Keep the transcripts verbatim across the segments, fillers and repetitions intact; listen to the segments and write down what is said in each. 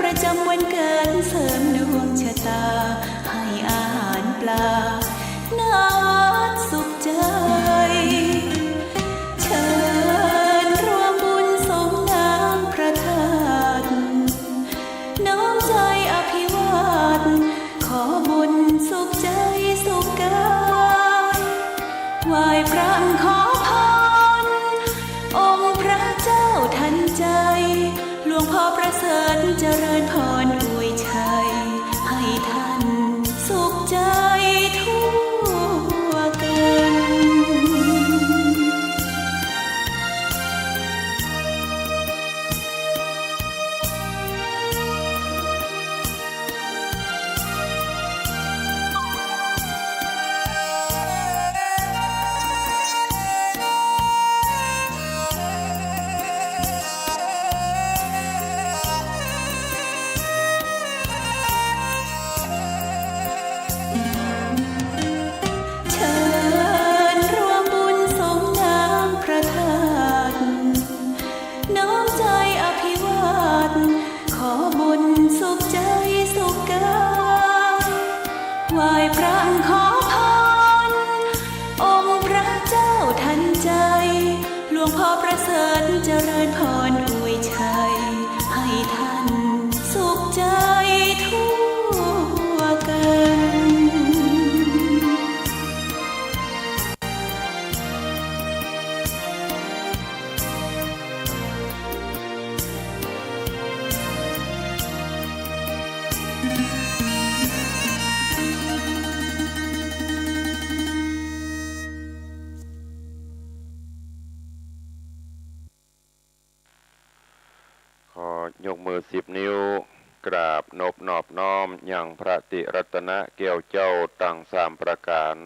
ประจำวันเกิดเสริมดวงชะตา ให้อาหารปลา ณ วัดสุขใจ เชิญร่วมบุญสงน้ำพระธาตุ น้อมใจอภิวาท ขอบุญสุขใจสุขกาย ไหว้พระขอพร องค์พระเจ้าทันใจ หลวงพ่อประเสริฐเจริญพรอวยชัย ให้ท่านสุขใจทั่วกัน เชิญร่วมบุญสงน้ำพระธาตุ น้อมใจอภิวาท ขอบุญสุขใจสุขกาย ไหว้พระขอพร องค์พระเจ้าทันใจ หลวงพ่อประเสริฐเจริญพรอวยชัย ให้ท่านสุขใจทั่วกัน ขอยกมือสิบนิ้ว กราบนบนอบน้อมยังพระติรัตนะแก้วเจ้าตังสามประก๋าน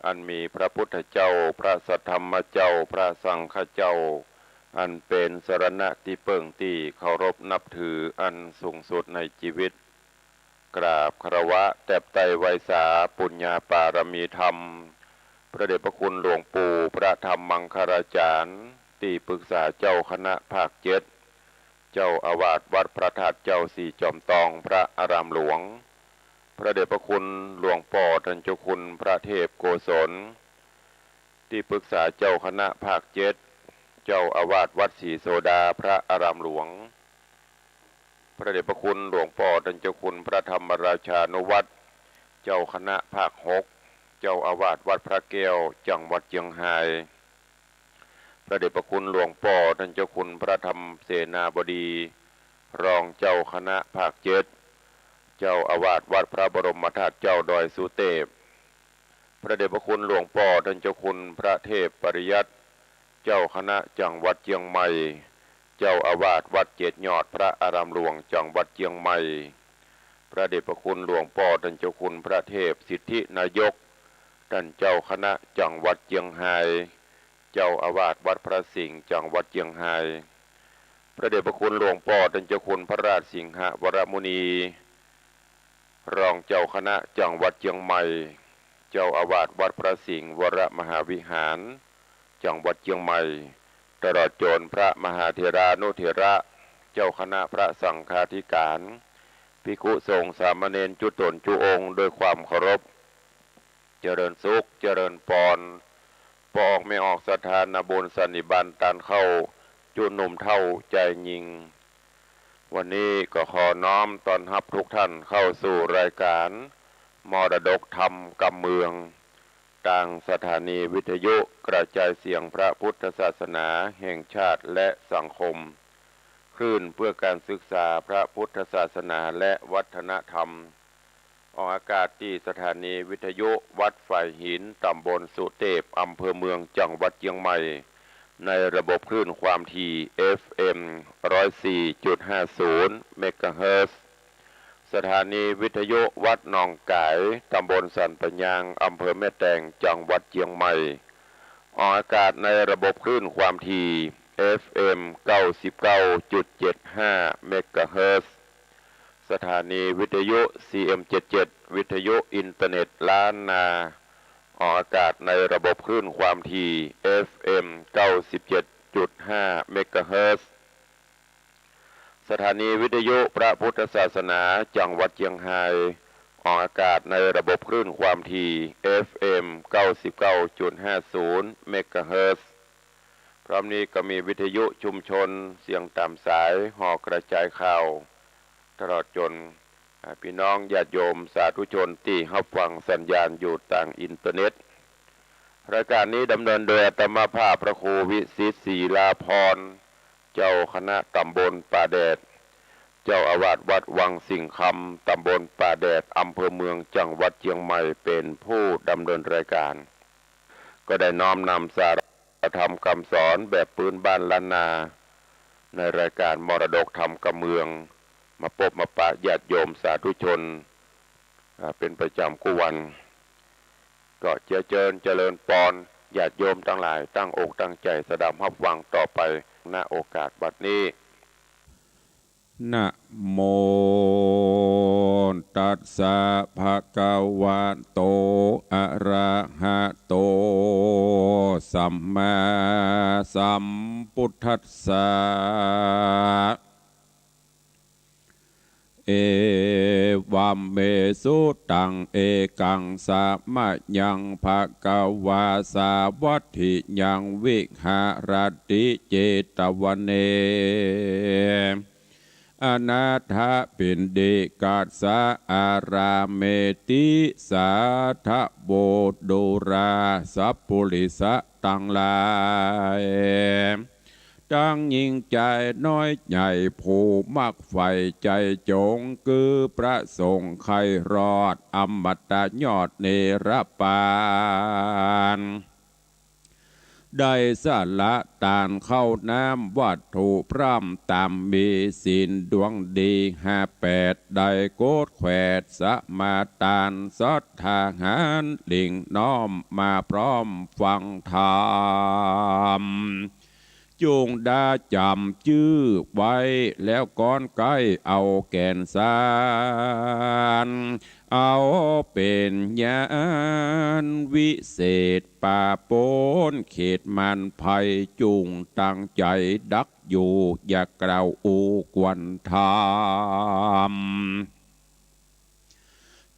อันมีพระพุทธเจ้า พระสัทธรรมเจ้า พระสังฆเจ้า อันเป๋นสรณะตี้เปิ้งตี้เคารพนับถืออันสูงสุดในจีวิต กราบคารวะแตบไต้ไหว้สาปุญญาปารมีธรรม พระเดชพระคุณหลวงปู่พระธรรมมังคลาจารย์ ตี้ปรึกษาเจ้าคณะภาคเจ็ด เจ้าอาวาสวัดพระธาตุเจ้าสี่จอมตองพระอารามหลวง พระเดชพระคุณหลวงป้อต้านเจ้าคุณพระเทพโกศล ตี้ปรึกษาเจ้าคณะภาคเจ็ด เจ้าอาวาสวัดศรีโสดาพระอารามหลวง พระเดชพระคุณหลวงป้อต้านเจ้าคุณพระธรรมราชานุวัฒน์ เจ้าคณะภาคหก เจ้าอาวาสวัดพระแก้ว จังหวัดเจียงฮาย พระเดชพระคุณหลวงป้อต้านเจ้าคุณพระธรรมเสนาบดี รองเจ้าคณะภาคเจ็ด เจ้าอาวาสวัดพระบรมธาตุเจ้าดอยสุเตพ พระเดชพระคุณหลวงป้อต้านเจ้าคุณพระเทพปริยัติ เจ้าคณะจังหวัดเจียงใหม่ เจ้าอาวาสวัดเจ็ดยอดพระอารามหลวงจังหวัดเจียงใหม่ พระเดชพระคุณหลวงป้อต้านเจ้าคุณพระเทพสิทธินายก ต้านเจ้าคณะจังหวัดเจียงฮาย เจ้าอาวาสวัดพระสิงห์จังหวัดเจียงฮาย พระเดชพระคุณหลวงป้อต้านเจ้าคุณพระราชสิงหวรมุนี รองเจ้าคณะจังหวัดเจียงใหม่ เจ้าอาวาสวัดพระสิงห์วรมหาวิหาร จังหวัดเจียงใหม่ ตลอดจนพระมหาเถรานุเถระ เจ้าคณะพระสังฆาธิการ ภิกขุสงฆ์สามเณรจุ๊ต๋นจุ๊องค์ด้วยความเคารพ เจริญสุข เจริญปอน ป้อออกแม่ออกศรัทธานาบุญสันนิบาตต้านเข้า จุ๊หนุ่มเฒ่าจายญิง วันนี้ก็ขอน้อมต้อนฮับทุกท่านเข้าสู่รายการมรดกธรรมกำเมือง ตางสถานีวิทยุกระจายเสียงพระพุทธศาสนาแห่งชาติและสังคม คลื่นเพื่อการศึกษาพระพุทธศาสนาและวัฒนธรรม ออกอากาศตี้สถานีวิทยุวัดฝายหิน ตำบลสุเตพ อำเภอเมือง จังหวัดเจียงใหม่ ในระบบคลื่นความถี่ เอฟเอ็ม ร้อยสี่จุดห้าศูนย์ เมกะเฮิรตซ์ สถานีวิทยุวัดหนองก๋าย ตำบลสันป่ายาง อำเภอแม่แตง จังหวัดเจียงใหม่ ออกอากาศในระบบคลื่นความถี่ เอฟเอ็ม เก้าสิบเก้าจุดเจ็ดห้า เมกะเฮิรตซ์ สถานีวิทยุ ซีเอ็ม เจ็ดเจ็ด วิทยุอินเทอร์เน็ตล้านนา ออกอากาศในระบบคลื่นความถี่ เอฟเอ็ม เก้าสิบเจ็ดจุดห้า เมกะเฮิรตซ์ สถานีวิทยุพระพุทธศาสนาจังหวัดเจียงฮาย ออกอากาศในระบบคลื่นความถี่ เอฟเอ็ม เก้าสิบเก้าจุดห้าศูนย์ เมกะเฮิรตซ์ พร้อมนี้ก็มีวิทยุชุมชนเสียงต๋ามสาย ห่อกระจายข่าว ตลอดจ๋น อ่า ปี้น้องญาติโยมสาธุชนตี้ฮับฟังสัญญาณอยู่ตางอินเทอร์เน็ต รายก๋านนี้ดำเนินโดยอาตมาภาพพระครูวิสิทธิ์ ศิลาภรณ์ เจ้าคณะต๋ำบลป่าแดด เจ้าอาวาสวัดวังสิงห์คำ ต๋ำบลป่าแดด อำเภอเมือง จังหวัดเจียงใหม่ เป๋นผู้ดำเนินรายก๋าน ก็ได้น้อมนำสาระธรรมกำสอนแบบปื๊นบ้านล้านนา ในรายก๋านมรดกธรรมกำเมือง มาปบมาปะญาติโยมสาธุชน อ่า เป๋นประจ๋ำกู้วัน ก็เจียเจิญเจริญปอน ญาติโยมตังหลายตั้งอกตั้งใจ๋สดับฮับฟังต่อไป ณ โอกาสบัดนี้ นะโมตัสสะ ภะคะวะโต อะระหะโต สัมมาสัมพุทธัสสะ เอวัมเม สุตัง เอกัง สะมะยัง ภะคะวา สาวัตถิยัง วิหะระติ เจตวะเน อนาถะปิณฑิกัสสะ อารามเมติ สาธะโว ดูราสัปปุริสะตังหลาย ตังญิงใจ๋น้อยใหญ่ ผู้มักใฝ่ใจ๋จ๋ง คือพระสงฆ์ใค่รอด อมตะยอดเนรปาน ได้สละตานข้าวน้ำวัตถุพร่ำต๋ามมีศีลดวงดีห้าแปด ได้โกฏแขวดสมาตาน สัตถาหารหลิ่งน้อมมาพร้อมฟังธรรม จุ่งดาจ๋ำจื้อไว้ แล้วก้อนใก้เอาแก่นสาร เอาเป๋นญาณวิเศษ ป่าป๊นเขตมารภัย จุ่งตั้งใจ๋ดักอยู่ อย่ากล่าวอู้กวนธรรม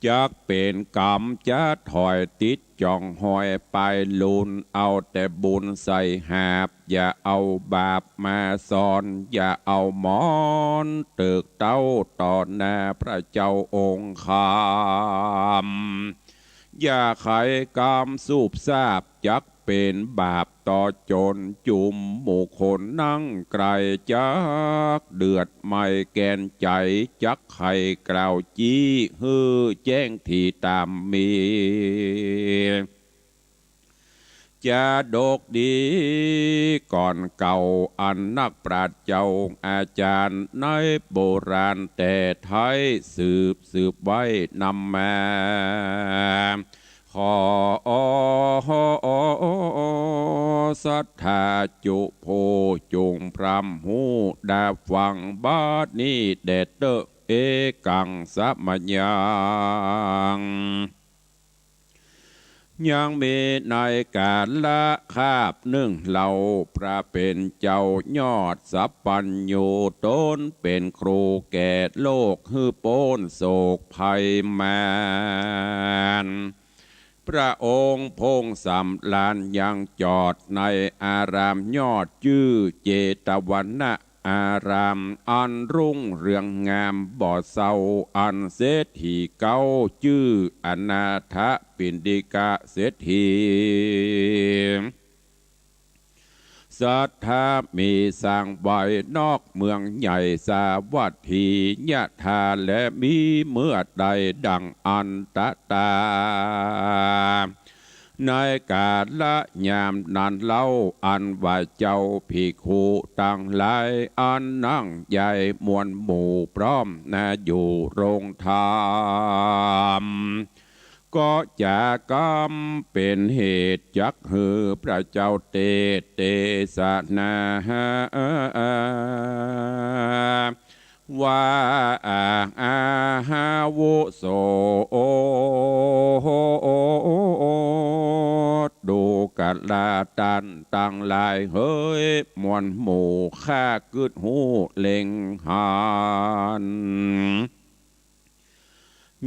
จักเป๋นกรรมจะถอยติดจ่องหอยปายลุน เอาแต่บุญใส่หาบ อย่าเอาบาปมาซ่อน อย่าเอาหมอนเติกเต๊าต่อหน้าพระเจ้าองค์คำ อย่าไขกรรมสูบซาบ จักเป๋นบาปต่อจน จุมหมู่คนนั่งไกล จักเดือดไหม้แก่นใจ๋ จักไขกล่าวจี้ หื้อแจ้งถี่ต๋ามมี จาดกดีก่อนเก่า อันนักปราชญ์เจ้าอาจ๋ารย์ในโบราณแต่ไท้ สืบสืบไว้นำมา ขอศรัทธาจุผู้จุ่งพร่ำฮู้ดาฟัง บัดนี้แด่เต๊อะ เอกัง สะมะยัง ยังมีในกาละคาบนึ่งเล่า พระเป๋นเจ้ายอดสัพพัญญู ต๋นเป๋นครูแก่โลก หื้อป๊นโศกภัยมาร พระองค์พงสำราญยังจอด ในอารามยอดจื้อเจตวนะ อารามอันรุ่งเรืองงามบ่เศร้า อันเศรษฐีเก๊าจื้ออนาถปิณฑิกะเศรษฐี ศรัทธามีสร้างไว้นอกเมืองใหญ่สาวัตถี ยะถาแลมีเมื่อใดดั่งอันตะตา ในกาละยามนั้นเล่า อันว่าเจ้าภิกขุตังหลาย อันนั่งใหญ่มวลหมู่พร้อมนาอยู่โรงธรรม ก็จะกำเป๋นเหตุจักหื้อพระเจ้าเตสน์เตสนา ว่าอาวุโส ดูก ลาต้านตังหลายเหย มวลหมู่ข้ากึ๊ดฮู้เล็งหัน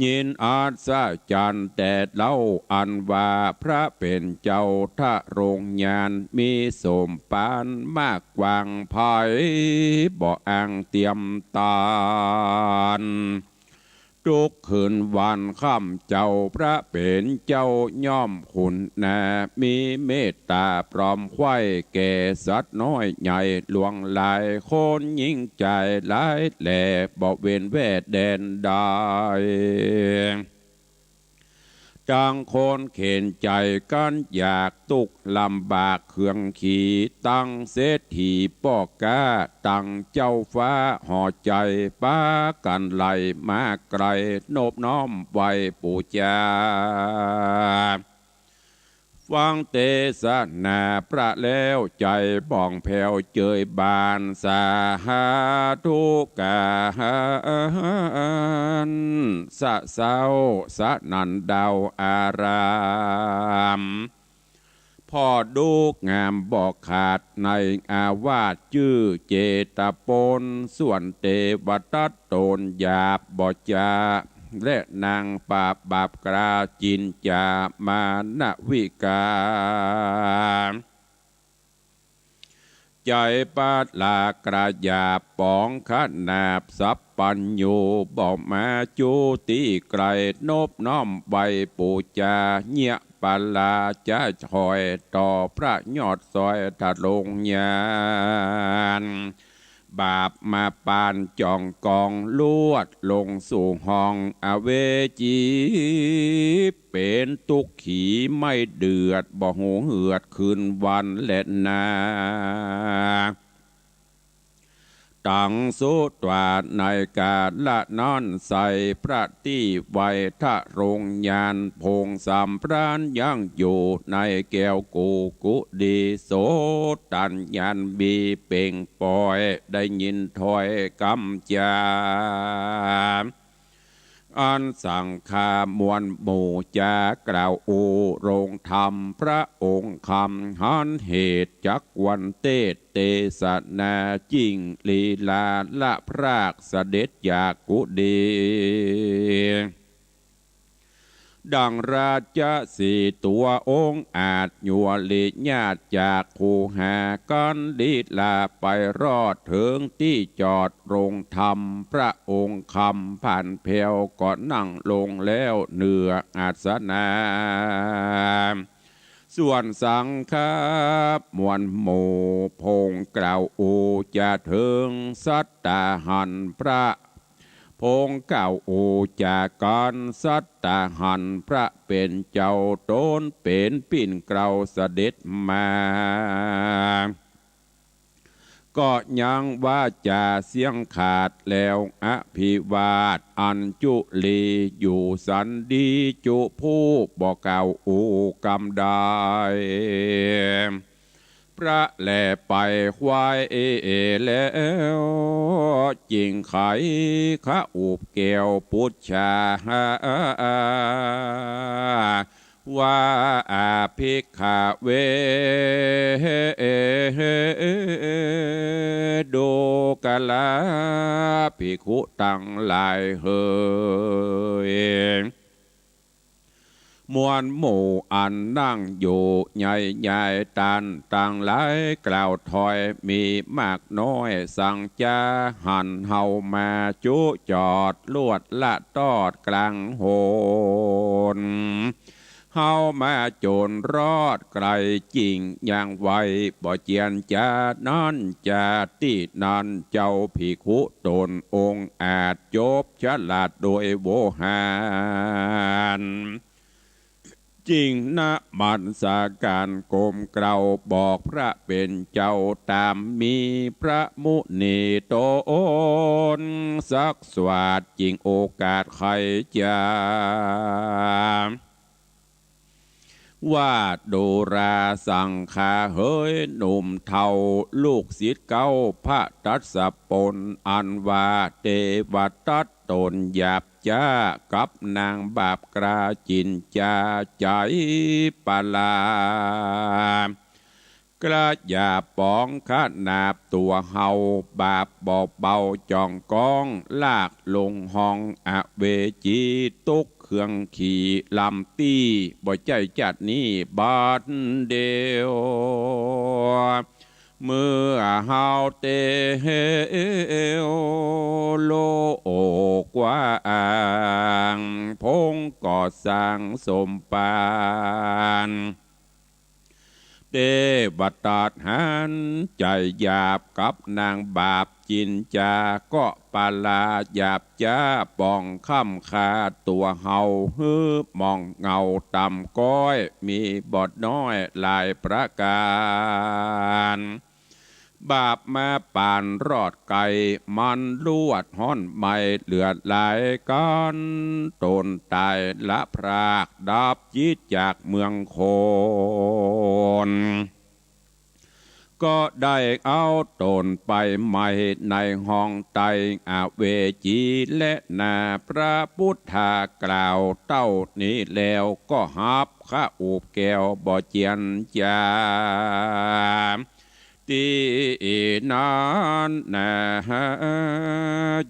ยินอัศจรรย์แต๊เล่า อันว่าพระเป๋นเจ้าทรงญาณ มีสมภารมากกว้างไพ บ่อั้งเตียมตาน ทุกคืนวันค่ำเจ้าพระเป๋นเจ้าย่อมคุณนา มีเมตต๋าปรอมใคว่แก่สัตว์น้อยใหญ่หลวงหลาย คนหญิงจายหลายแหล่ บ่เว้นแว่แดนใด ตังคนเข็ญใจ๋กั๋นอยาก ตุ๊กข์ลำบากเคืองขี ตังเศรษฐีป้อก๊า ตังเจ้าฟ้าหอใจ๋ ปากั๋นไหลมาใก้ นบน้อมไหว้ปู๋จา ฟังเตสนาพระแล้ว ใจ๋ผ่องแผ้วเจิยบาน สาธุก๋านสะเซ้า สนั่นดาวอาราม ผ่อดูงามบ่ขาดในอาวาส จื้อเจตะปน ส่วนเตวทัตต๋นหยาบบ่จ๋า และนางปาบาปกราจินจามานวิกา ใจ๋ปาลากระหยาบป๋องขนาบสัพพัญญู บ่มาจุติใก้ นบน้อมไหว้ปู๋จา เยียะปาลาจะถอย ต่อพระยอดซอยทรงญาณ บาปมาปานจ่องกอง ลวดลงสู่ห้องอเวจี เป๋นตุ๊กขีไม่เดือด บ่ฮู้เหือดคืนวันแลนา ตังสุตวา ในกาละนั้นไส้ พระตี้ไหว้ทรงญาณ ผงสำราญยังอยู่ ในแก้วกูกุดี โสตัญญาณมีเป่งป่อย ได้ยินถ้อยกำจา อันสังฆามวลหมู่จากล่าวอู้โรงธรรม พระองค์คำหันเหตุจักวันเตสน์ เตสนาจิ่งลีลาละพรากเสด็จจากกุดี ดังราชสีห์ตัวองอาจ ยัวลีญาติจากคูหา กั๋นลีลาไปรอดเถิงตี้จอดโรงธรรม พระองค์คำผ่านแผ้วก็นั่งลงแล้วเหนืออาสนะ ส่วนสังฆามวลหมู่ ผงกล่าวอู้จะเถิงสัตตาหันพระ ผงกล่าวอู้จะกั๋นสัตตาหันพระเป๋นเจ้า ตนเป๋นปิ้นเกล้าเสด็จมา ก็ยังวาจาเสียงขาดแล้ว อภิวาทอัญจุลี อยู่สันดีจุผู้ บ่กล่าวอู้กำใด พระแลไปควายแล้ว จิ่งไขขอุบแก้วปุจฉา ว่า อาภิกขเว ดูกราภิกขุตังหลายเหย มวลหมู่อันนั่งอยู่ใหญ่ใหญ่ตันตังหลายกล่าวถ้อยมีมากน้อย สังจาหันเฮามาจุจอดลวดละตอดกลางหน เฮามาจนรอดไกลจิ่งยังไว บ่เจียนจานั้นจาตี้นั้น เจ้าภิกขุต๋นองอาจจบฉลาดโดยโวหาร จิ่งนมัสก๋านก้มเกล้าบอกพระเป๋นเจ้าต๋ามมี พระมุนีต๋นสักสวาทจิ่งโอกาสไขจา ว่าดูราสังขาเหยหนุ่มเฒ่า ลูกศิษย์เก๊าพระทัสสะปน อันว่าเตวทัตต๋นหยาบจ๊า กับนางบาปกล้าจิ๋นจ๋าใจ๋ปะลา กล้าหยาบป๋องขนาบตั๋วเฮา บาปบ่เบาจ่องก้อง ลากลงห้องอเวจี ตกเครื่องขี่ลำตี้ บ่ใจ้จาตินี้บัดเดียว เมื่อเฮาเตียวโลกกว้าง พงก็สร้างสมปาน เตวทัตหันใจ๋หยาบกับนางบาปจิ๋นจ๋า ก็ปะลาหยาบจ๊าป๋องค่ำค่าตั๋วเฮา หื้อมองเหงาต่ำก้อย มีบ่น้อยหลายประก๋าน บาปมาปานรอดไก๋ มันลวดฮ้อนไหม้เหลือหลาย กั๋นต๋นต๋ายละพราก ดับจิตจากเมืองคน ก็ได้เอาต๋นไปไหม้ในห้องใต้อเวจี และนาพระพุทธากล่าวเต้านี้แล้ว ก็ฮับข้าอุบแก้วบ่เจียนจ๋า ตี้นั้นนา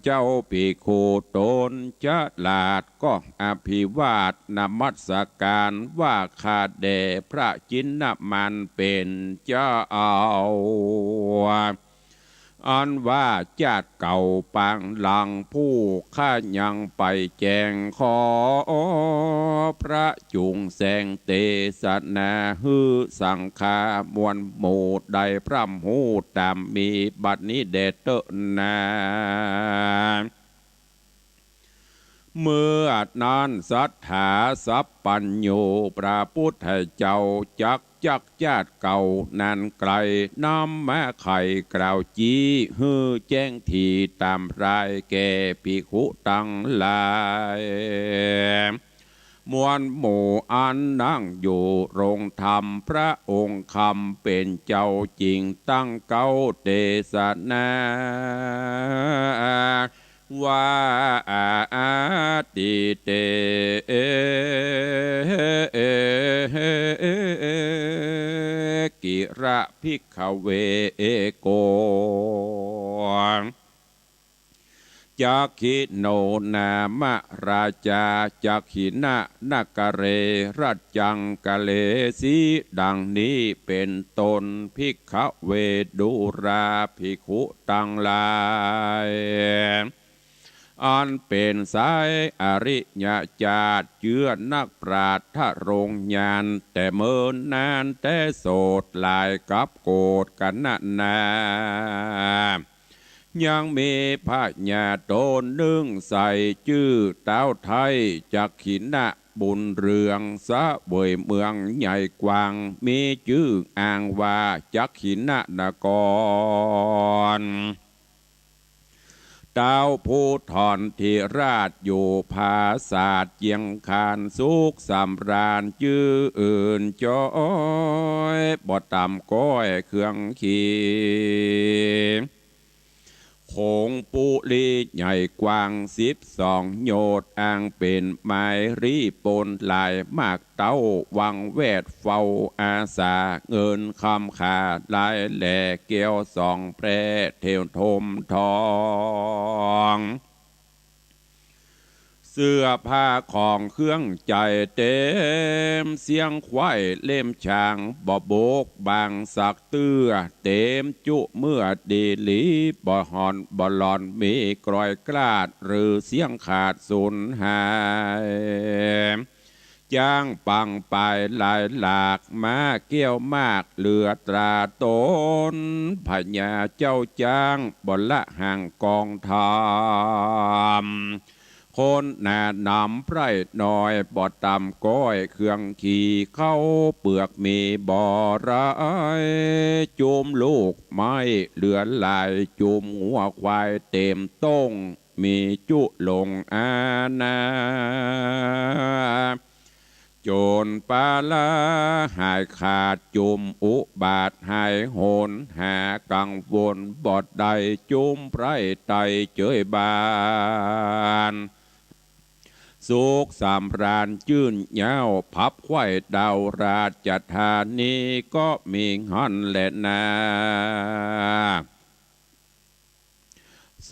เจ้าภิกขุต๋นฉลาด ก็อภิวาทนมัสก๋าน ว่าข้าแด่พระจินนามานเป๋นเจ้า อันว่าจาติเก่าปางหลังผู้ ข้ายังไปแจ้งขอ พระจุ่งแสงเตสนา หื้อสังฆามวลหมู่ได้พร่ำฮู้ต๋ามมี บัดนี้แด่เต๊อะนา เมื่อนั้นสัตถาสัพพัญญูพระพุทธเจ้า จักจักจาติเก่านั้นไกล นำมาไขกล่าวจี้ หื้อแจ้งถี่ต๋ามรายแก่ภิกขุตังหลาย มวลหมู่อันนั่งอยู่โรงธรรม พระองค์คำเป๋นเจ้าจิ่งตั้งเก๊าเตสนา ว่าอาติเต กิระภิกขเวโก จักขิโนนามะราชา จักขินะนกะเร รัจจังกะเรสี ดังนี้เป๋นต้น ภิกขเว ดูราภิกขุตังหลาย อันเป๋นสายอริยจาติ เจื้อนักปราชญ์ทรงญาณ แต่เมินนานแต่โสดหลาย กับโกฏขณะนา ยังมีพญาต๋นนึ่งใส่จื้อต๊าวไท้ จักขินะบุญเรือง เสวยเมืองใหญ่กว้าง มีจื้ออ้างว่าจักขินะนคร ต๊าวภูธรทิราชอยู่ผาสาทเจียงคาน สุขสำราญจื้นจอย บ่ต่ำก้อยเครื่องขี่ โขงปุรีใหญ่กว้างสิบสองโยชน์ อันเป๋นไม้รีปนหลายมากเต้า วังแวดเฝ้าอาสา เงินคำขาหลายแหล่ แก้วสองแพร่เทวทมทอง เสื้อผ้าของเครื่องใจ๊เต๋ม เสี้ยงควายเล่มช้าง บ่บกบั่งสักเตื้อ เต๋มจุเมื่อดีหลี บ่ห่อนบ่หล่อน มีกรอยกลาด หรือเสี้ยงขาดสูญหาย จ๊างปังปายหลายหลาก ม้าแก้วมากเหลือตราต๋น พญาเจ้าจ๊างบ่ละห่างกองธรรม คนหนานำไพร่น้อย บ่ต่ำก้อยเครื่องขี่ เข้าเปือกมีบ่หลาย จุมลูกไม้เหลือหลาย จุมงัวควายเต๋มต้ง มีจุลงอาณา โจรปาละหายขาดจุม อุบาทหายหน หากังวลบ่ได้จุม ไพร่ไตเจยบาน สุขสำราญจื้นเย้า พับไขว้ดาวราชธานี ก็มีหั้นแลนา โส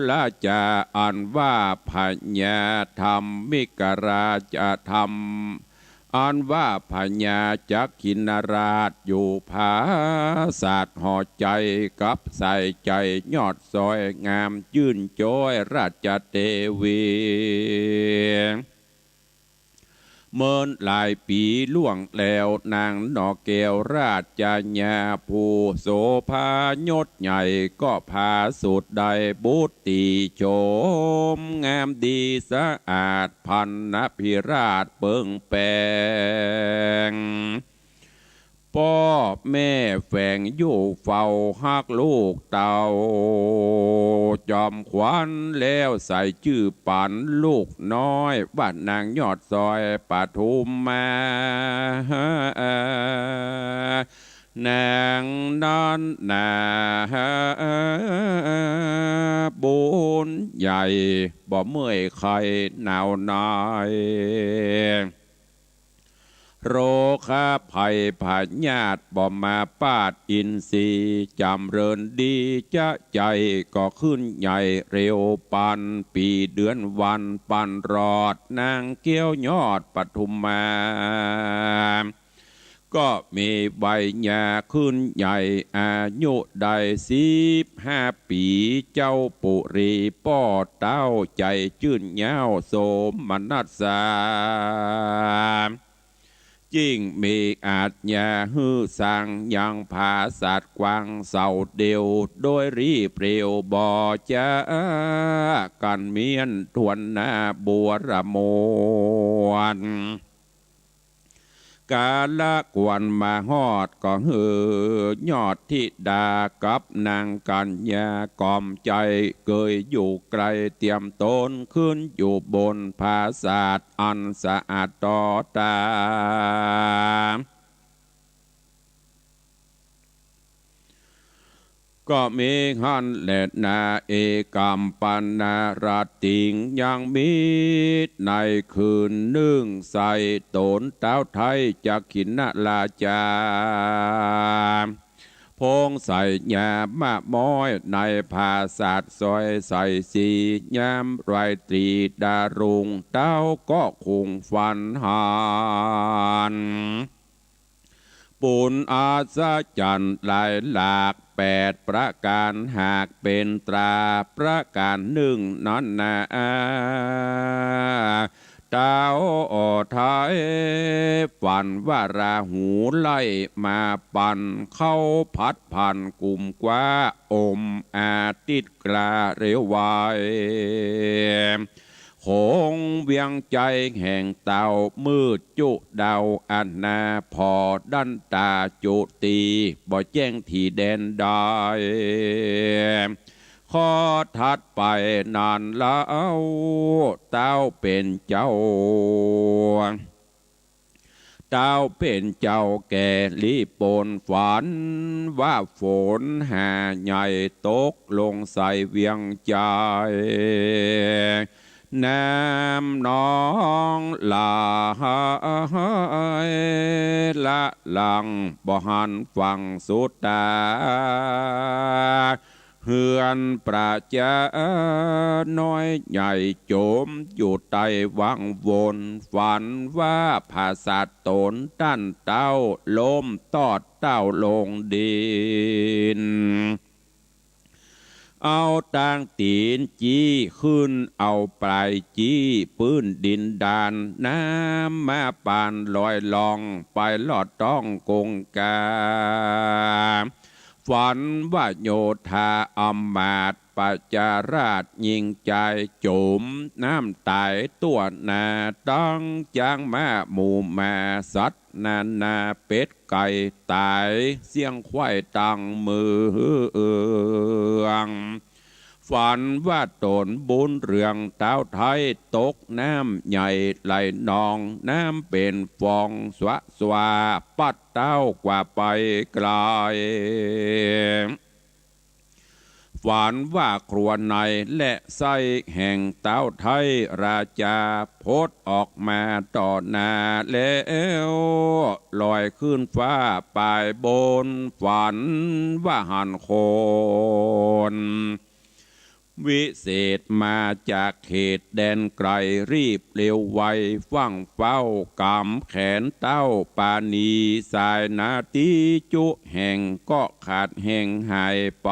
ระจา อันว่าพญาธรรมิกราชธรรม อันว่าพญาจักขินราช อยู่ผาสาทหอใจ๋ กับใส่ใจ๋ยอดสวยงาม จื้นจ๊อยราชเตวี เมินหลายปี๋ล่วงแล้ว นางหน่อแก้วราชญา ผู้โสภายศใหญ่ ก็ผาสุดได้บุตรีโฉมงามดีสะอาด พรรณพิราชเปิงแป๋ง ป้อแม่แฝงอยู่เฝ้าฮักลูกเต้า จอมขวัญแล้วใส่จื้อปันลูกน้อย ว่านางยอดสวยปทุมมา นางนั้นนาบุญใหญ่ บ่เมื่อยไข้หนาวหน่าย โรคภัยพยาธิบ่มาปาดอินทรีย์ จ๋ำเริญดีจะใจ๋ ก็ขึ้นใหญ่เร็วปัน ปี๋เดือนวันปันรอด นางแก้วยอดปทุมมา ก็มีวัยยาขึ้นใหญ่ อายุได้สิบห้าปี๋ เจ้าปุรีป้อเต้า ใจ๋จื้นเย้าโสมนัสสา จึงมีอาจญาหื้อสร้างยังผาสาทกว้างเสาเดียว โดยรีบเร็วบ่จ๊ากั๋นเมี้ยนถ้วนหน้าบัวระมวล กาละควรมาฮอด ก็หื้อยอดธิดากับนางกัญญา ก๋อมใจ๋เกยอยู่ไกล เตรียมต๋นขึ้นอยู่บนผาสาทอันสะอาดต่อต๋า ก็มีหั้นแลนา เอกัมปนาราตรี ยังมีในคืนนึ่ง ใส่ต๋นเต้าไท้จักขินราชา พงใส่ยามะม้อยในผาสาทสวยใสสี ยามราตรีดารุง เต้าก็คงฝันหัน ปุญอัศจรรย์หลายหลากแปดประก๋าน หากเป๋นตราประก๋านนึ่งนั้นนา เต้าไท้ฝันว่าราหูไหล่มาปั่น เข้าผัดผ่านกุมกว้า อมอาทิตย์กล้าเร็วไว คงเวียงใจ๋แห่งเต้ามืดจุดาวอันนา ผ่อดั้นต๋าจุติ บ่แจ้งตี้แดนใด ข้อถัดไปนั้นเล่า เต้าเป๋นเจ้า เต้าเป๋นเจ้าแก่ลีปนฝัน ว่าฝนหาใหญ่ตกลงใส่เวียงใจ๋ น้ำนองไหลละหลั่งบ่หันฝั่งสุดต๋า เฮือนประจาน้อยใหญ่จ๋มอยู่ใต้วังวน ฝันว่าผาสาทต๋นดั้นเต้าล้มตอดเต้าลงดิน เอาตางตี๋นจี้ขึ้น เอาป๋ายจี้ปื๊นดินดาน น้ำมาปานลอยล่อง ไปลอดต๊องกงกา ฝันว่าโยธาอำมาตย์ประจาราษฎร์ยิ่งใจ๋จ๋มน้ำต๋ายตั้วหน้า ตังจ๊างม้าหมูหมาสัตว์นานา เป็ดไก่ต๋ายเสี้ยงควายตังเมือง ฝันว่าต๋นบุญเรืองเต้าไท้ตกน้ำใหญ่ไหลนอง น้ำเป๋นฟองสวะสวา ปัดเต้ากว่าไปไก๋ ฝันว่าครัวในและไส้แห่งเต้าไท้ราจา ผดออกมาต่อหน้าแล้ว ลอยขึ้นฟ้าไปบน ฝันว่าหันคน วิเศษมาจากเขตแดนไก๋ รีบเร็วไว ฟั่งเฝ้ากำแขนเต้าปาณี สายนาตีจุแห่งก็ขาดแห่งหายไป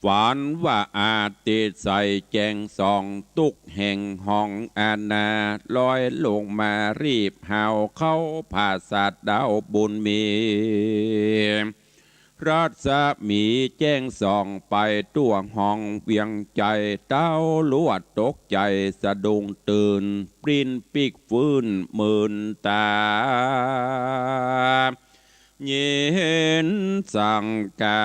ฝันว่าอาทิตย์ใสแจ้งส่อง ตุ๊กแห่งห้องอาณา ลอยลงมารีบหาวเข้า ผาสัตว์ดาวบุญมี รัศมีแจ้งส่องไปทั่วห้องเวียงใจ๋ เต้าลวดตกใจ๋สะดุ้งตื่น ปริ้นปิ๊กฟื้นมื่นต๋า ยินสังกา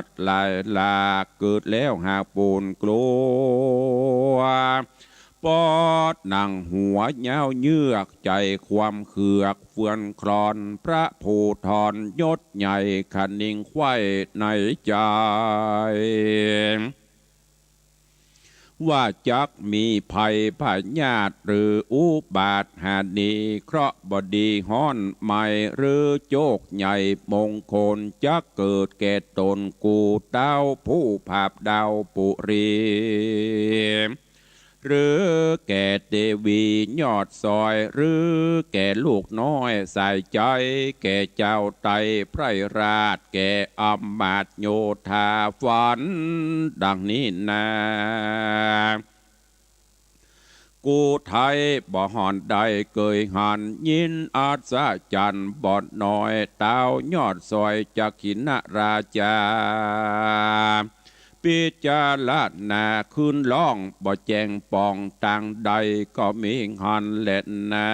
ดหลายหลาก เกิดแล้วหากปูนกลัว ปอดหนังหัวยาวเยือก ใจ๋ความเขือกเฟือนคลอน พระภูธรยศใหญ่คะนิงใคว่ในใจ๋ ว่าจักมีภัยพยาธิหรืออุบัติหานี เคราะห์บ่ดีฮ้อนไหม้หรือโจคใหญ่มงคล จักเกิดแก่ต๋นกูเต้าผู้ผาบดาวปุรี หรือแก่เตวียอดซอย หรือแก่ลูกน้อยสายใจ๋ แก่เจ้าไตรไพร่ราช แก่อำมาตย์โยธา ฝันดังนี้นา กูไท้บ่ห่อนได้เกยหัน ยินอัศจรรย์บ่น้อย เต้ายอดซอยจักขิณราจา ปิจารณาคืนล่องบ่แจ้งป่อง ตางใดก็มีหันแลนา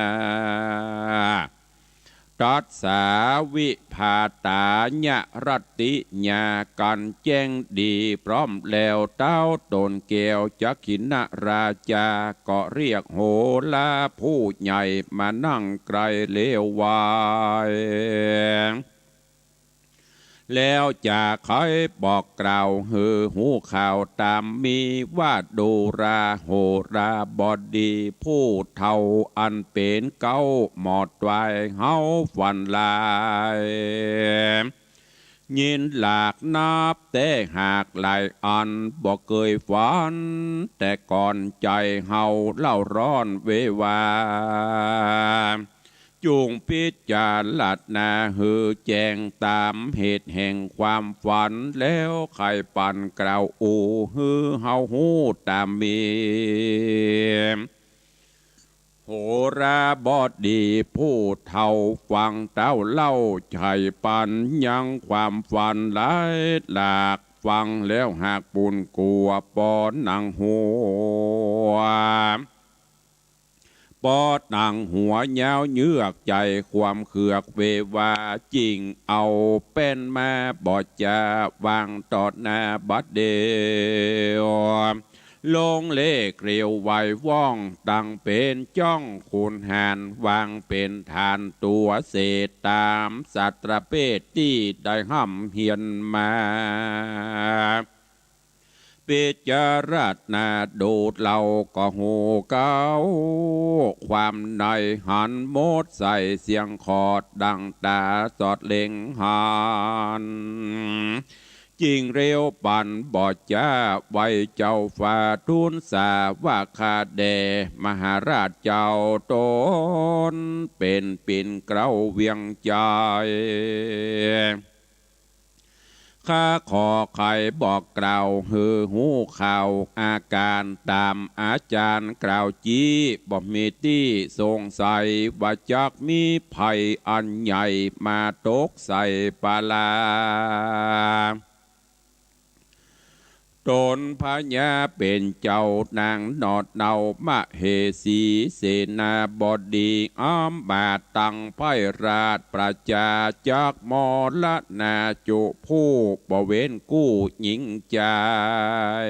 ตัสสาวิภาตายะรัตติยา กั๋นแจ้งดีพร้อมแล้ว เต้าต๋นแก้วจักขิณราจา ก็เรียกโหราผู้ใหญ่มานั่งใก้เลวไหว้ แล้วจะใค่บอกกล่าวหื้อฮู้ข่าวต๋ามมีว่า ดูราโหราบดีผู้เฒ่าอันเป๋นเก๊าหมอดวายเฮาฝันร้าย ยินหลากนับแต่หากหลายอัน บ่เกยฝันแต่ก่อน ใจ๋เฮาเล่าร้อนเววา จุ่งปิจารณาหื้อแจ้งต๋ามเหตุแห่งความฝัน แล้วใค่ปันกล่าวอู้หื้อเฮาฮู้ต๋ามมี โหราบดีผู้เฒ่าฟังเต้าเล่า ใค่ปันยังความฝันหลายหลาก ฟังแล้วหากปูนกั๋วปอหนังหัว ปอหนังหัวยาวเยือก ใจ๋ความเคือกเววา จิ่งเอาแป้นมาบ่จาวางต่อหน้าบัดเดี่ยว ลงเลขเรียวไหว้ว่อง ตั้งเป๋นจ้องขุนหาญ วางเป๋นฐานตั๋วเสดต๋ามสัตว์ประเภทตี้ได้ฮ่ำเฮียนมา ปิจารณาดูเล่าก็ฮู้เก๊า ความในหันหมดใสเสียงขอดดั่งต๋าสอดเล็งหัน จิ่งเร็วปันบ่จาไหว้เจ้าฟ้าทูลสาว่าข้าแด่มหาราชเจ้าต๋นเป๋นปิ่นเกล้าเวียงใจ๋ ข้าขอใค่บอกกล่าวหื้อฮู้ข่าวอาก๋ารต๋ามอาจ๋ารย์กล่าวจี๊ บ่มีตี้สงสัยว่าจักมีภัยอันใหญ่มาตกใส่ปาลา เ ต๋นพญาเป๋นเจ้า นางหนอดเหน่ามเหสี เสนาบดี อำมาตย์ตังไพร่ราช ประชาจักรมรณา จุผู้บ่เว้นกู้หญิงจาย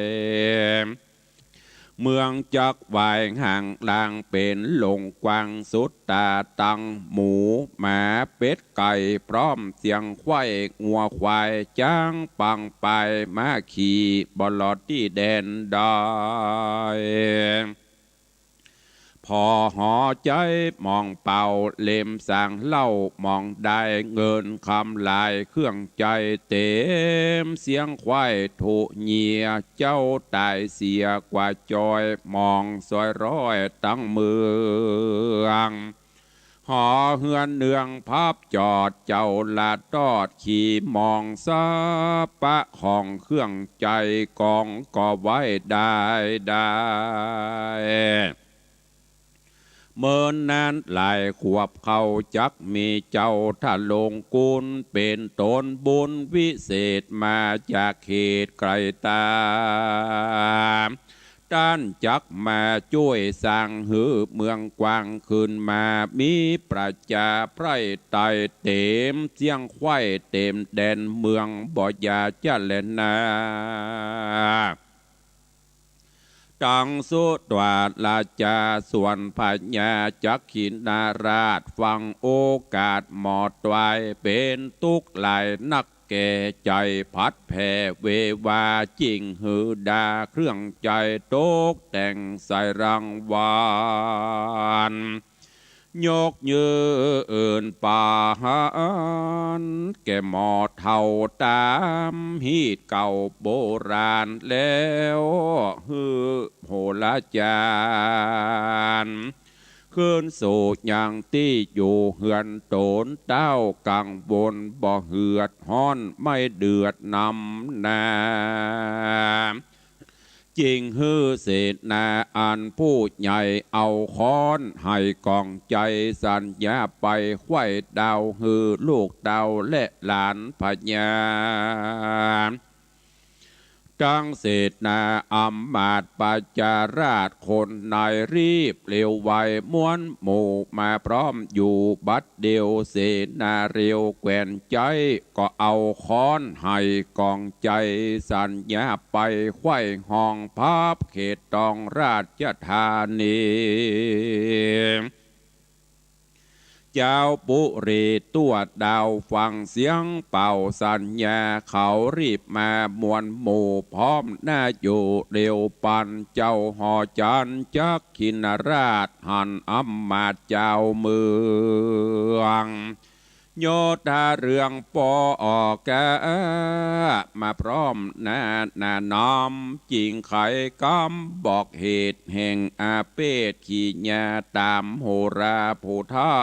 เมืองจักรวายห่างลาง เป๋นหลงกว้างสุดต๋าตัง หมูหมาเป็ดไก่พร้อมเสียงไขว้ งัวควายจ๊างปังปาย ม้าขี่บ่หลอดตี้แดนดอย ผ่อหอใจ๊หมองเป่า เล็มสางเหล้าหมองได้ เงินคำหลายเครื่องใจ๊เต๋ม เสียงไขว้ถูเยีย เจ้าต๋ายเสียกว่าจอย หมองซอยร้อยตังเมือง หอเฮือนเนืองพับจอด เจ้าละตอดขี่หมอง สะปะของเครื่องใจ๊ กองก็ไว้ได้ได้ เมินนานหลายขวบเข้า จักมีเจ้าทะลงกุล เป๋นต๋นบุญวิเศษ มาจากเขตไกลต๋า ต้านจักมาจ้วยสร้างหื้อเมืองกว้างขึ้นมา มีประจาไพร่ไต่เต๋ม เสียงไขว้เต๋มแดนเมือง บ่อย่าจะแลนา ตังสุตวาราจา ส่วนพญาจักขินราช ฟังโอกาสหมอดต๋วาย เป๋นตุ๊กข์หลายนักแก่ ใจ๋ผัดแผ่เววา จิ่งหื้อดาเครื่องใจ๊ ตกแต่งใส่รางวัล ยกยื่นปาหาริแก่หมอเฒ่า ต๋ามฮีตเก่าโบราณ แล้วหื้อโหราจารย์ คืนสู่ยังตี้อยู่เฮือนต๋น เต้ากังวลบ่เหือดฮ้อน ไม่เดือดนำนา จิ่งหื้อเสนาอันผู้ใหญ่ เอาค้อนไห่ก๋องใจ๊ สัญญาไปไขว้ดาว หื้อลูกเต้าและหลานพญา ตังเสนาอำมาตย์ประจาราช คนในรีบเร็วไว ม้วนหมู่มาพร้อมอยู่บัดเดียว เสนาเร็วแควนใจ๊ ก็เอาค้อนไห่ก๋องใจ๊ สัญญาไปไขว้ห้องพับเขตตองราชธานี จาวปุรีตั๋วดาวฟังเสียงเป่าสัญญา เขารีบมาม้วนหมู่พร้อมหน้าอยู่เร็วปัน เจ้าหอจันทร์จักขินราช หันอำมาตย์จาวเมือง โยธาเรืองปอออกกา มาพร้อมหน้าหน้าน้อม จิ่งไขกำบอกเหตุแห่งอาเพศ ขีญาต๋ามโหราผู้เฒ่า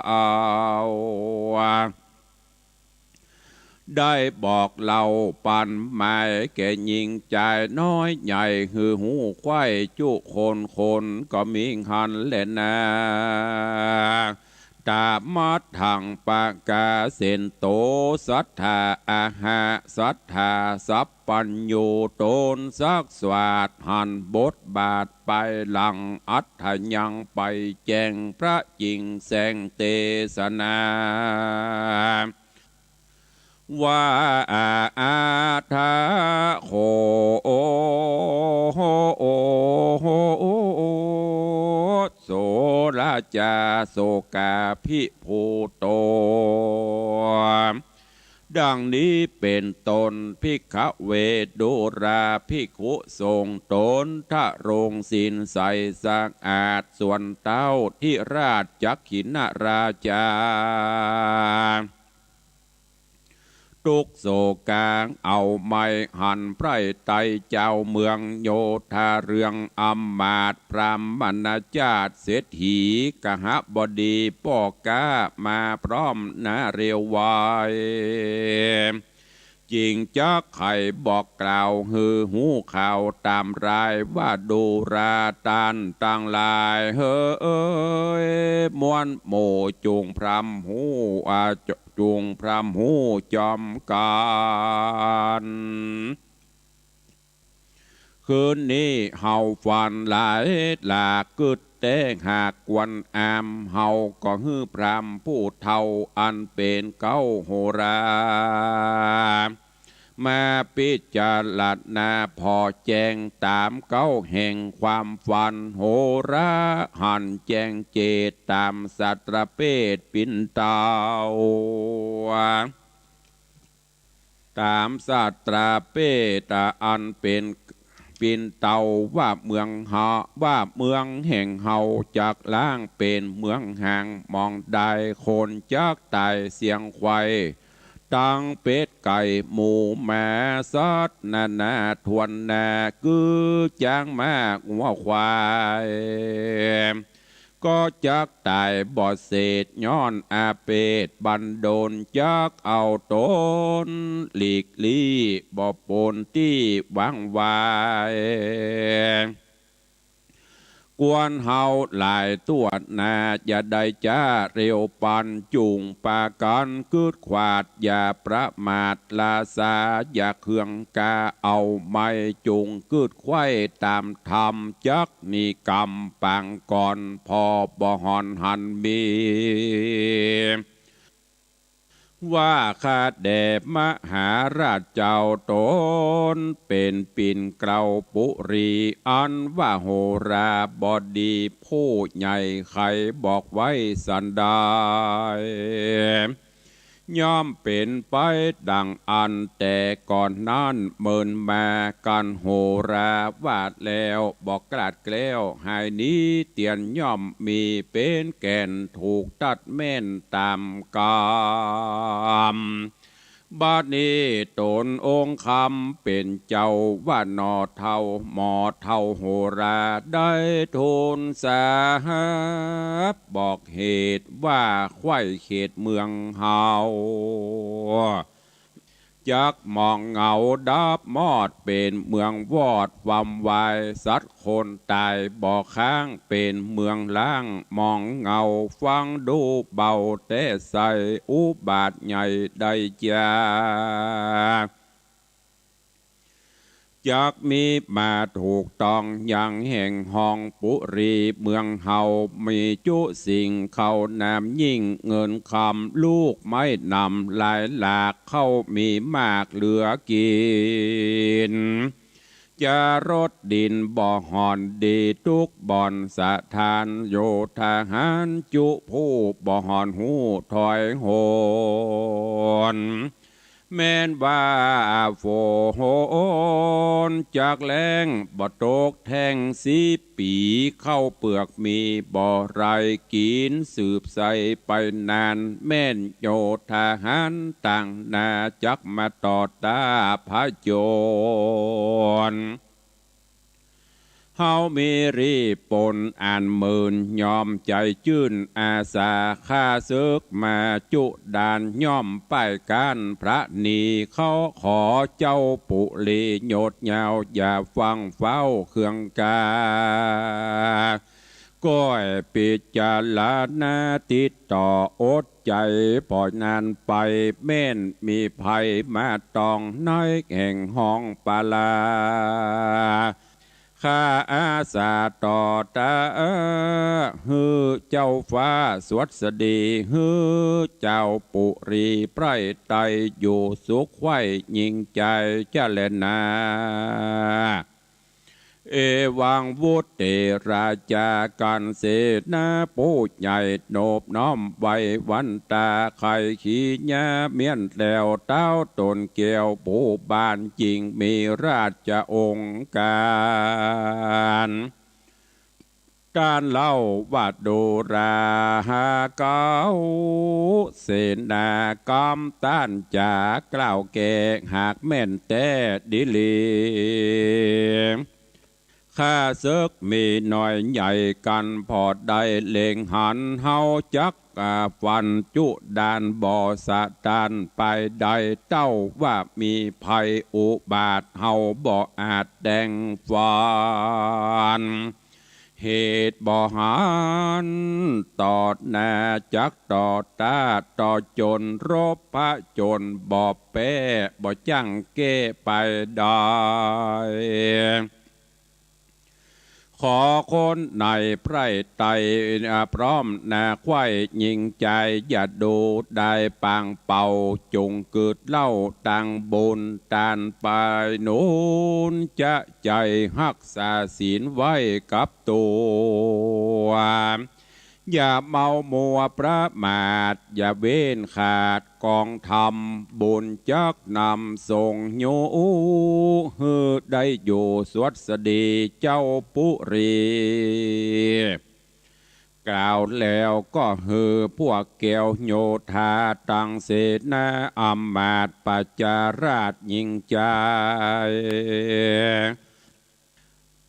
ได้บอกเล่าปันหมายแก่ญิงจายน้อยใหญ่ หื้อฮู้ใค่จุคนคนก็มิหั้นแลนา ตามัตถังปะกาเสนโต สัตถาอาหะ สัตถาสัพพัญญู ต๋นซักสวาทหันบทบาทไปหลัง อัตถยังไปแจ้งพระจิ่งแสงเตสนา ว่าอาทะโข โสราจาโสกาภิภูโต ดังนี้เป๋นต้น ภิกขเว ดูราภิกขุสงฆ์ ต๋นทะโลงศีลใสสะอาด ส่วนเต้าธิราชจักขินราชา ตุ๊กข์โศกา เอาไม้หันไพร่ไต่จาวเมือง โยธาเรืองอำมาตย์ พราหมณจาติ เศรษฐี กหบดี ป้อก๊า มาพร้อมหน้าเร็วไว จิ่งจักไขบอกกล่าว หื้อฮู้ข่าวต๋ามราย ว่าดูราต้านตังหลายเหย ม้วนหมู่จุ่งพร่ำฮู้ อา จุ่งพร่ำฮู้จอมกั๋น คืนนี้เฮาฝันหลายหลาก กึ๊ดแต๊หากควรอำ เฮาก็หื้อพราหมณ์ผู้เฒ่า อันเป๋นเก๊าโหรา มาพิจารณาผ่อแจ้งต๋ามเก๊าแห่งความฝัน โหราหันแจ้งเจตต๋ามสัตว์ประเภทปินเตา ต๋ามสัตว์ประเภทอันเป๋นปินเตา ว่าเมืองเฮา ว่าเมืองแห่งเฮาจักล้างเป๋นเมืองฮ้าง หม่องใดคนจักต๋ายเสี้ยงไขว่ ตังเป็ดไก่หมูหมาสัตว์นานาถ้วนหน้า กือจ๊างม้างัวควาย ก็จักต๋ายบ่เสด ย้อนอาเพศบันดล จักเอาต๋นหลีกลี้ บ่ปนตี้หวังไว้ ควรเฮาหลายถ้วนหน้า อย่าได้จ๊าเร็วปัน จุ่งปากั๋นกึ๊ดขวาด อย่าประมาท ราษาอย่าเคือง ก๋าเอาไม้จุ่งกึ๊ดไขว่ต๋ามธรรม จักนิกรรมปางก่อน ผ่อบ่ห่อนหันมี ว่าข้าแด่มหาราชเจ้า ต๋นเป๋นปิ่นเกล้าปุรี อันว่าโหราบดีผู้ใหญ่ ใค่บอกไว้สันใด ย่อมเป๋นไปดังอั้นแต่ก่อนนั้น เมินมากั๋นโหราว่าแล้ว บ่กล้าแคล้วหายหนีเตียร ย่อมมีเป๋นแก่นถูกตั๊ดแม่นต๋ามกำ บัดนี้ต๋นองค์คำเป๋นเจ้า ว่าหน่อเฒ่าหมอเฒ่าโหรา ได้ทูลสาบบอกเหตุ ว่าไขว่เขตเมืองเฮา จักหมองเหงาดับมอด เป๋นเมืองวอดวำวาย สัตว์คนต๋ายบ่ค้าง เป๋นเมืองฮ้างหมองเหงา ฟังดูเบาแต๊ใส อุบาทใหญ่ได้จา จักมีมาถูกต้องยังแห่งห้องปุรี เมืองเฮามีจุสิ่งเข้านามยิ่ง เงินคำลูกไม้นำหลายหลาก เข้ามีมากเหลือกิ๋น จรดดินบ่ห่อนดีทุกบ่อน สถานโยธาหารจุผู้บ่ห่อนฮู้ถอยโหน แม่นว่าฝนจักแล้งบ่ตกแท้งสิบปี๋ ข้าวเปลือกมีบ่ไรกิ๋น สืบใส่ไปนาน แม่นโยธาหารต่างนา จักมาต่อต้าพระโจร เฮามีรีปนอันเมิน ยอมใจ๋จื้นอาสา ข้าเสิกมาจุดาน ย่อมป้ายก้านพระนี เขาขอเจ้าปุรียศยาว อย่าฟั่งเฝ้าเคืองกา ก้อยพิจารณาติดต่ออดใจ๋ ผ่อนานไป แม่นมีภัยมาตอง ในแห่งห้องปาลา ข้าอาสาต่อต้า หื้อเจ้าฟ้าสวัสดี หื้อเจ้าปุรีไพร่ไต อยู่สุขใคร่ยิ่งใจ๋จะแลนา เอวังวุตเต ราชากัณฑ์เสนาผู้ใหญ่ นบน้อมไหว้วันตา ใค่ขีญาเมี้ยนแล้ว เต๊าต๋นแก้วผู้บ้าน จึงมีราชองค์การ ต้านเล่าว่าดูราหาเก๊า เสนากำต้านจ๋ากล่าวแก่ หากแม่นแต๊ดีหลี ข้าเสิกมีน้อยใหญ่กั๋น ผ่อได้เล็งหัน เฮาจัก อ่า ฟันจุดานบ่สะตาน ไปได้เต้าว่ามีภัยอุบาท เฮาบ่อาจแตงฟัน เหตุบ่หัน ต่อหน้าจักต่อต้า ต่อจนรบพระจนบ่แป๊ บ่จั่งแก้ไปได้ ขอคนในใผไตร่พร้อมนาใค่ยิ่งใจ๋ อย่าดูได้ปางเป่า จงกึ๊ดเล่าตังบุญตานไปหนุน จะใจ๋ฮักษาศีลไว้กับตั๋ว อย่าเมามัวประมาท อย่าเว้นขาดกองธรรม บุญจักนำส่งอยู่ หื้อได้อยู่สวัสดีเจ้าปุรี กล่าวแล้วก็หื้อพวกแก้วโยธาตังเสนา อำมาตย์ประชาราษฎร์ยิ่งใจ๋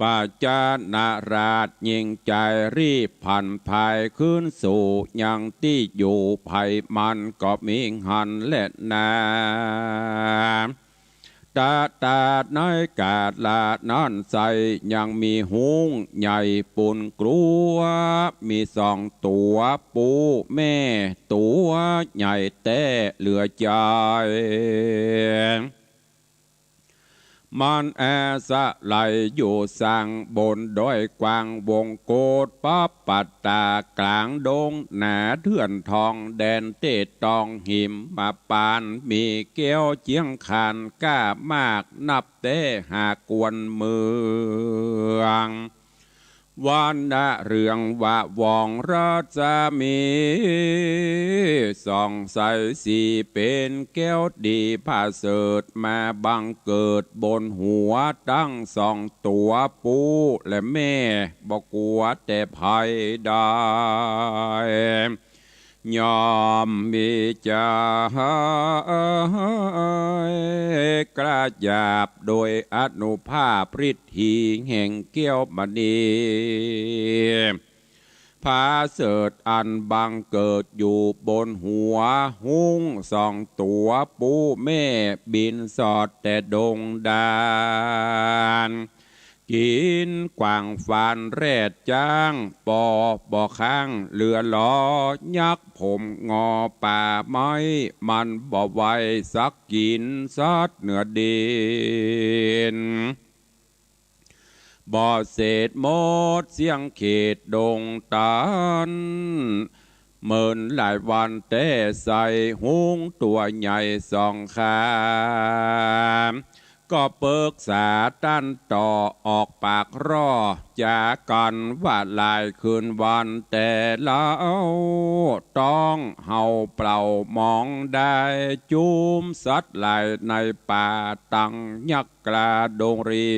ประชาราษฎร์ยิ่งใจ๋ รีบผันพายคืนสู่ยังตี้อยู่ ใผมันก็มีหั้นแลนา ตะตาในกาละนั้นไส้ ยังมีฮูงใหญ่ปูนกลัว มีสองตั๋วปูแม่ ตั๋วใหญ่แต๊เหลือใจ๋ มันอาศัยอยู่สร้างบนดอยกว้างวงกต ปะปัตตากลางดงหนาเถื่อนทอง แดนเตตองหิมมาปาน มีแก้วเจียงคานกล้ามาก นับแต๊หากวนเมือง วันนะเรืองวะวองรัศมี ส่องใสสีเป๋นแก้วดีผาเสริฐ มาบังเกิดบนหัวตังสองตั๋วปูและแม่ บ่กั๋วแต่ภัยใด ย่อมมีใจ๋กระหยาบโดยอานุภาพฤทธีแห่งแก้วมณี ผาเสริฐอันบังเกิดอยู่บนหัวฮูงสองตั๋วปูแม่ บินสอดแต่ดงดาน กิ๋นกว้างฟานแรดจ๊าง ปอบ่ค้างเหลือหลอ ยักษ์ผมงอป่าไม้ มันบ่ไหวสักกิ๋นสัตว์เหนือดิน บ่เสดหมดเสี้ยงเขตดงตัน เมินหลายวันแต๊ไส้ ฮูงตั๋วใหญ่สองขา ก็ปึกษาตันต่อออกปากร่อจ๋ากั๋นว่า หลายคืนวันแต๊เล่า ต้องเฮาเปล่ามองได้ จุมสัตว์หลายในป่าตังยักษ์กล้าดงรี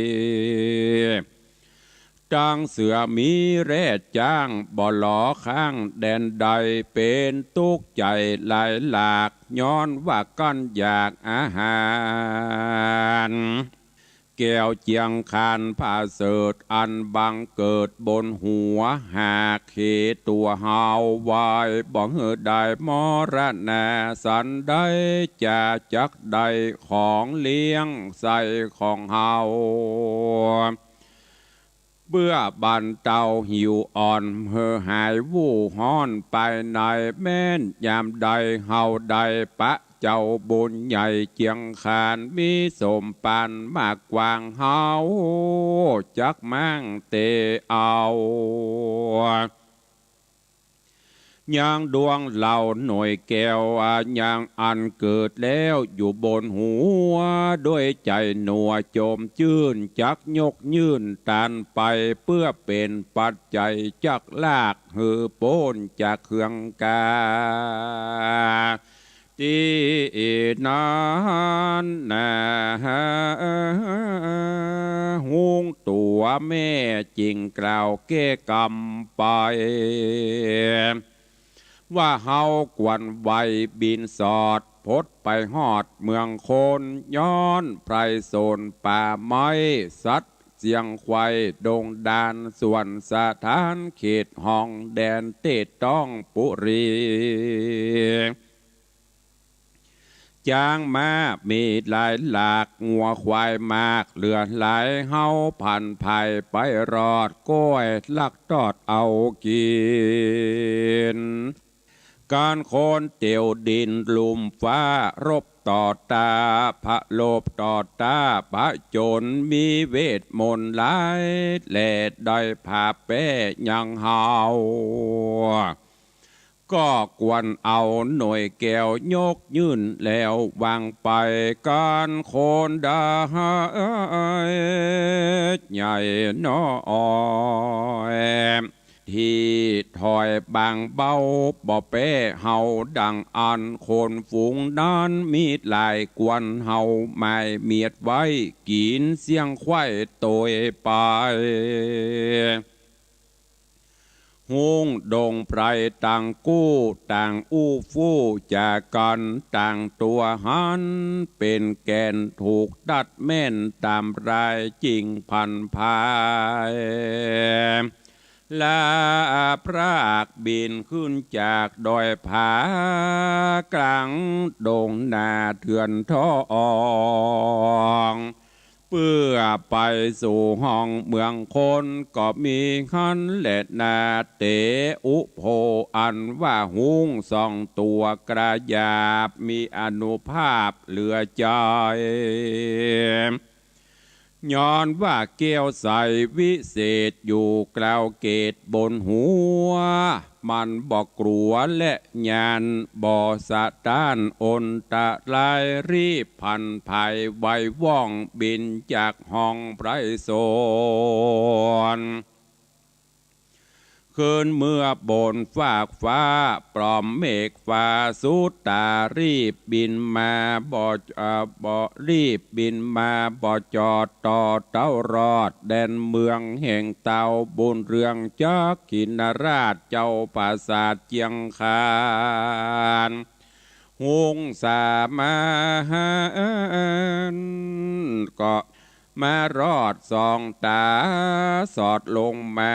ตังเสือหมีแรดจ๊าง บ่หลอค้างแดนใด เป๋นตุ๊กข์ใจ๋หลายหลาก ย้อนว่ากั้นอยากอาหาร แก้วเจียงคานผาเสริฐอันบังเกิดบนหัว หากเหตั๋วเฮาไว้ บ่หื้อได้มรณา สันใดจะจักได้ของเลี้ยงใส่ของเฮา เปื้อบรรเตาหิวอ่อน หื้อหายวู่ฮ้อนไปใน แม้นยามใดเฮาได้ปะเจ้าบุญใหญ่เจียงคาน มีสมปันมากกว้าง เฮาจักมั่งเตเอา ยังดวงเหล่าหน่วยแก้วอะ ยังอันเกิดแล้วอยู่บนหัว ด้วยใจ๋หนัวจมจื้น จักยกยื่นตานไป เปื้อเป๋นปัจจัยจักลากหื้อป๊นจากเคืองกา ตี้นั้นนา ฮูงตั๋วแม่จึงกล่าวแก้กำไป ว่าเฮาควรไวบินสอด พดไปฮอดเมืองคน ย้อนไพรสนป่าไม้ สัตว์เสียงไขว่ดงดาน ส่วนสถานเขตห้องแดนเตตองปุรี จ๊างม้ามีหลายหลาก งัวควายมากเหลือหลาย เฮาผันพายไปรอด ก้อยลักตอดเอากิ๋น การคนเตียวดินลุ่มฟ้า รบ ต่อต้า ผโลภต่อต้าผจญ มีเวทมนต์หลายแหล่ ได้ผาแป้ยังเฮา ก็ควรเอาหน่วยแก้วยกยื่น แล้ววางไป ก๋านคนได้ใหญ่น้อย ตี้ถ้อยบางเบา บ่แป๊เฮา ดังอั้นคนฝูงนั้น มีหลายควรเฮา หมายเมียดไว้ กิ๋นเสี้ยงไขว้โตยไป หุงดงไพรต่างกู้ ต่างอู้ฟู้จ๋ากั๋น ต่างตั๋วหัน เป๋นแก่นถูกตั๊ดแม่น ต๋ามรายจิ่งพันผาย ละพรากบินขึ้นจากดอยผา ก๋างดงนาเถื่อนทอง เปื้อไปสู่ห้องเมืองคน ก็มีหั้นแหละนา เตอุโภ อันว่าฮุ้งสองตั๋วกระหยาบ มีอานุภาพเหลือใจ๋ ย้อนว่าแก้วใสวิเศษ อยู่กราวเกศบนหัว มันบ่กลัวและย้าน บ่สะต้านอันตราย รีบพันผายไวว่อง บินจากห้องไพรสน ขึ้นเมืองบนฟากฟ้า ปลอมเมฆฟ้าสุดต๋า รีบบินมาบ่ เอ่อ บ่ รีบบินมาบ่จอด ต่อเต้ารอด แดนเมืองแห่งเต้าบุญเรือง จักขินราชเจ้าปราสาทเจียงคาน ฮุ้งสามานก็มารอดส่องต๋า สอดลงมา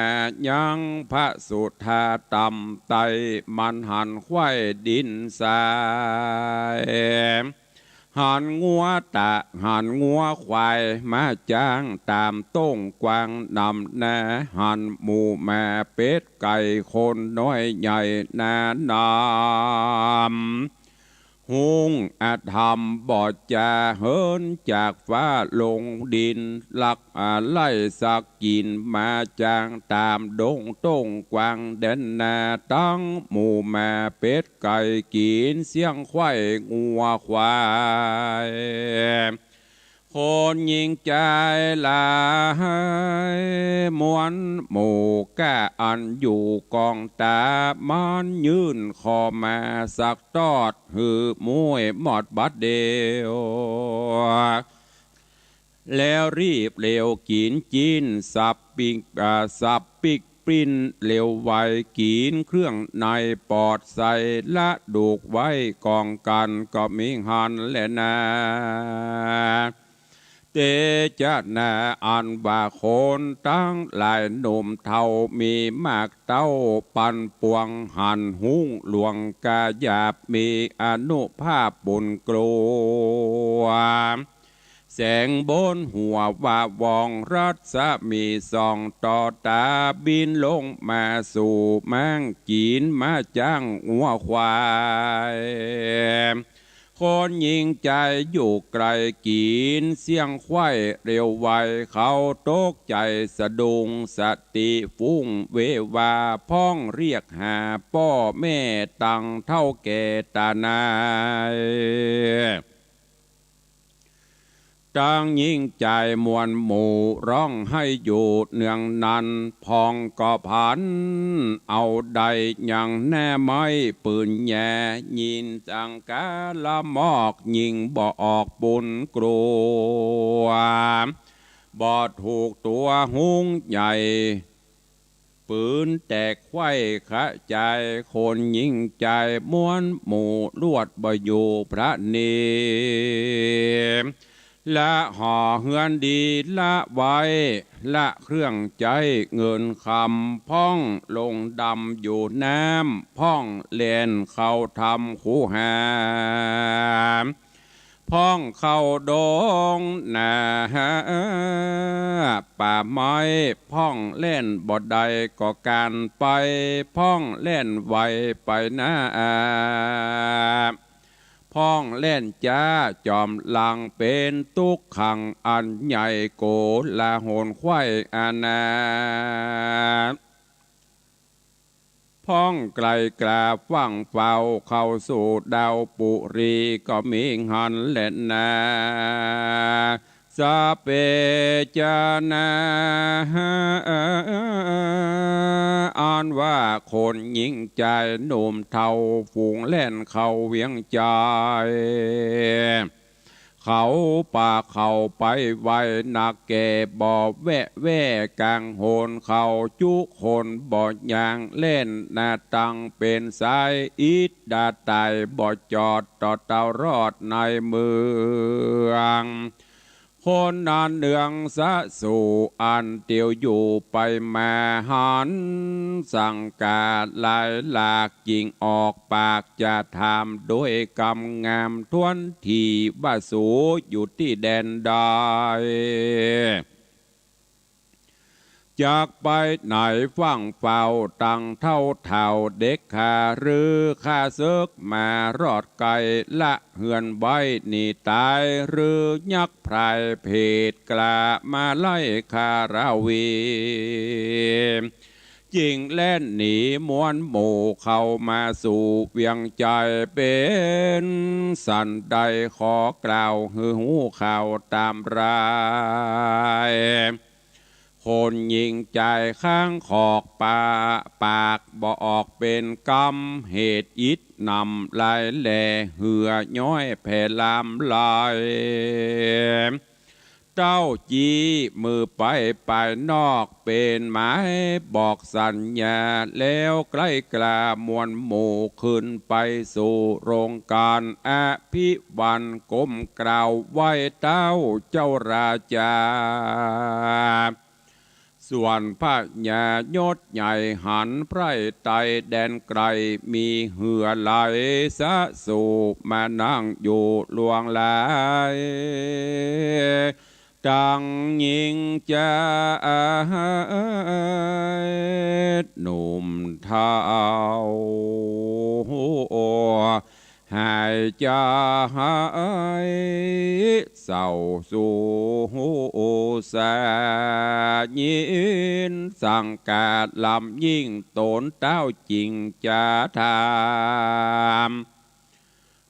ยังพระสุธาต่ำไต้ มันหันไขว้ดินทราย หันงัวตะ หันงัวควายมาจ้าง ต๋ามต้งกว้างนำหน้า หันหมูหมาเป็ดไก่ คนน้อยใหญ่นานำ ฮุ้งอธรรมบ่จา เหินจากฟ้าลงดิน ลักอาไล่สักกิ๋น มาจ้างต๋ามดงต้งกว้าง แดนนาตังหมูหมาเป็ดไก่ กิ๋นเสี้ยงไขว้งัวควาย คนญิงจายหลาย มวลหมู่ก้าอันอยู่กองต๋า มันยื่นข้อมาสักตอด หื้อมุ้ยหมดบัดเดี่ยว แล้วรีบเร็วกิ๋นจิ๊น สับปิ๊ก อ่า สับปิ๊กปริ้นเร็วไว กิ๋นเครื่องในปอดใส ละดูกไว้กองกั๋น ก็มีหั้นแลนา เตจนาอันว่าคนตังหลายหนุ่มเฒ่า มีมากเต้าปันปวง หันฮุ้งหลวงกระหยาบ มีอานุภาพบุญกลัว แสงบนหัววาวอง รัศมีส่องต่อต๋า บินลงมาสู่ม้าง กิ๋นมาจ้างงัวควาย คนญิงจายอยู่ไกล กิ๋นเสี้ยงไขว้เร็วไว เขาตกใจ๋สะดุ้ง สติฟุ้งเววา พ่องเรียกหาป้อแม่ ตังเฒ่าแก่ต๋านาย ตังญิงจายมวลหมู่ ฮ้องไห้อยู่เนืองนั้น พ่องก็ผันเอาได้ยังหน้าไม้ปืนแย่ ยินจังกาละมอก ยิงบ่ออกบุญกลัว บ่ถูกตั๋วฮุ้งใหญ่ ปืนแตกไขว้ขะจาย คนญิงจายมวลหมู่ ลวดบ่อยู่พระเนตร ละหอเฮือนดีละไว้ ละเครื่องใจ๊เงินคำ พ่องลงดำอยู่น้ำ พ่องแล่นเข้าถ้ำคูหา พ่องเข้าดงนาป่าไม้ พ่องแล่นบ่ได้ก็คลานไป พ่องแล่นไวไปนา พ่องแล่นจ๊าจ๋อมลังเป๋นตุ๊กขังอันใหญ่โกลาหลขว้อานาถ พ่องไกลกล้าฟั่งเฝ้าเข้าสู่ดาวปุรีก็มีหั้นแลนา สะเปจานา อันว่าคนหญิงจายหนุ่มเฒ่าฝูงแล่นเข้าเวียงใจ๋ เขาปาเขาไปไวนักแก่บ่แวะแว่กลางหนเขาจุคนบ่ยางแล่นนาตังเป๋นสายอิดดาต๋ายบ่จอดต่อเต้ารอดในเมือง คนนั้นเนืองสะสู่อันเตียวอยู่ไปมาหันสังกาหลายหลาก จึงออกปากจะถามโดยกำงามถ้วนทีว่าสูอยู่ตี้แดนใด จักไปไหนฟั่งเฝ้าตังเฒ่าเฒ่าเด็กขาหรือข้าเสิกมารอดไกลละเฮือนไว้หนีต๋ายหรือยักษ์พรายเพศกล้ามาไล่ข้าราวี จึงแล่นหนีมวลหมู่เข้ามาสู่เวียงใจ๋เป๋นสันใดขอกล่าวหื้อฮู้ข่าวต๋ามราย คนหญิงจายข้างขอกปา ปากบ่ออกเป๋นกำเหตุอิดนำลายแลเหือย้อยแผ่ลามลาย เต้าจี้มือไปปายนอกเป๋นหมายบอกสัญญา แล้วใกล้กล้ามวลหมู่ขึ้นไปสู่โรงการอภิวันก้มกราบไหว้เต้าเจ้าราจา ส่วนพญายศใหญ่หันไพร่ไต่แดนไกลมีเหือไหลสะสู่มานั่งอยู่ล่วงหลาย ตังหญิงจายหนุ่มเฒ่า หายจายเศร้าสู่สายินสังกาดลำยิ่งต๋นเต้าจิ่งจะถาม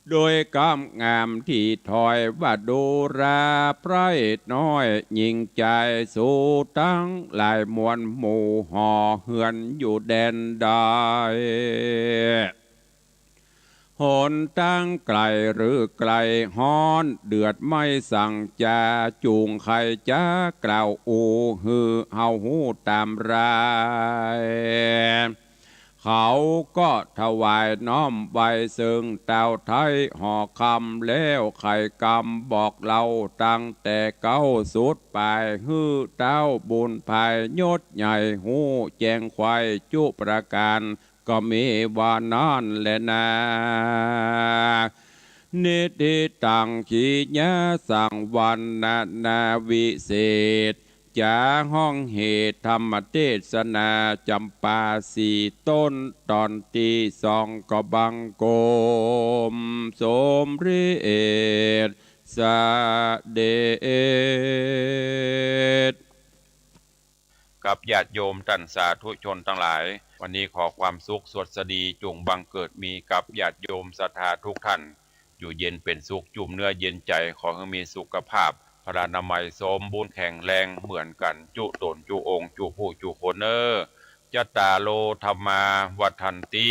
โดยกำงามตี้ถ้อยว่าดูราไพร่น้อยหญิงจายสู่ตังหลายมวลหมู่ห่อเฮือนอยู่แดนใด หนตางไก๋หรือไก๋ฮ้อนเดือดไหม้สังจา จุ่งใค่จะกล่าวอู้หื้อเฮาฮู้ต๋ามราย เขาก็ถวายน้อมไหว้เซิ่งเต้าไท้ห่อคำ แล้วไขกำบอกเล่าตั้งแต่เก๊าสุดป๋าย หื้อเต้าบุญภายยศใหญ่ฮู้แจ้งไขว้จุประก๋าน ก็มีว่านั้นแลนา นิธิตัง กิริยาสังวรรณนาวิเศษ จ๋าฮ้องเหตุธรรมเตสนาจ๋ำปาสี่ต้น ต๋อนตี้สองก็บังคมสมเร็จเสด็จ กับญาติโยมต้านสาธุชนตังหลาย วันนี้ขอความสุขสวัสดีจุ่งบังเกิดมีกับญาติโยมศรัทธาทุกท่าน อยู่เย็นเป๋นสุข จุ่มเนื้อเย็นใจ๋ ขอหื้อมีสุขภาพพลานามัยสมบูรณ์แข็งแรงเหมือนกั๋นจุ๊ต๋นจุ๊องค์จุ๊ผู้จุ๊คนเน่อ จัตตาโร ธัมมา วัฑฒันติ